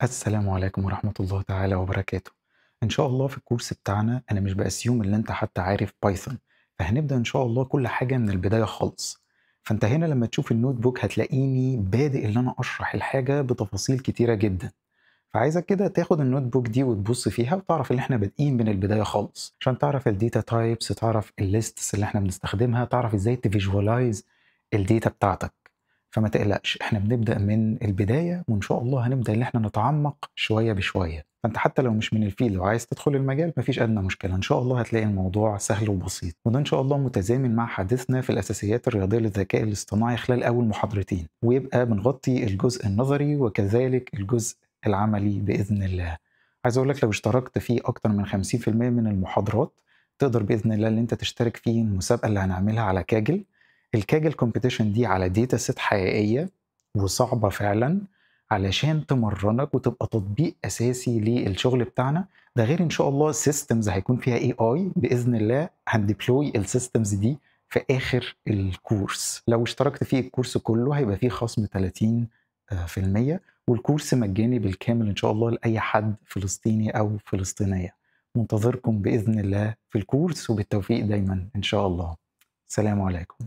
السلام عليكم ورحمة الله تعالى وبركاته. إن شاء الله في الكورس بتاعنا أنا مش ب assume إن أنت حتى عارف Python، فهنبدأ إن شاء الله كل حاجة من البداية خالص. فأنت هنا لما تشوف ال notebook هتلاقيني بادئ إن أنا أشرح الحاجة بتفاصيل كتيرة جدا. فعايزك كده تاخد ال notebook دي وتبص فيها وتعرف ان احنا بادئين من البداية خالص، عشان تعرف ال data types، تعرف ال lists اللي احنا بنستخدمها، تعرف ازاي ت visualize ال data بتاعتك. فما تقلقش، احنا بنبدا من البداية، وان شاء الله هنبدا ان احنا نتعمق شوية بشوية. فانت حتى لو مش من ال field وعايز تدخل المجال مفيش ادنى مشكلة، ان شاء الله هتلاقي الموضوع سهل وبسيط. وده ان شاء الله متزامن مع حديثنا في الاساسيات الرياضية للذكاء الاصطناعي خلال اول محاضرتين، ويبقى بنغطي الجزء النظري وكذلك الجزء العملي باذن الله. عايز اقول لك لو اشتركت في اكتر من 50% من المحاضرات تقدر باذن الله ان انت تشترك في المسابقة اللي هنعملها على Kaggle. ال Kaggle competition دي على data set حقيقية وصعبة فعلا، علشان تمرنك وتبقى تطبيق اساسي للشغل بتاعنا ده. غير ان شاء الله systems هيكون فيها AI باذن الله، هن deploy ال systems دي في اخر الكورس. لو اشتركت في الكورس كله هيبقى فيه خصم 30%، والكورس مجاني بالكامل ان شاء الله لاي حد فلسطيني او فلسطينية. منتظركم باذن الله في الكورس، وبالتوفيق دايما ان شاء الله. السلام عليكم.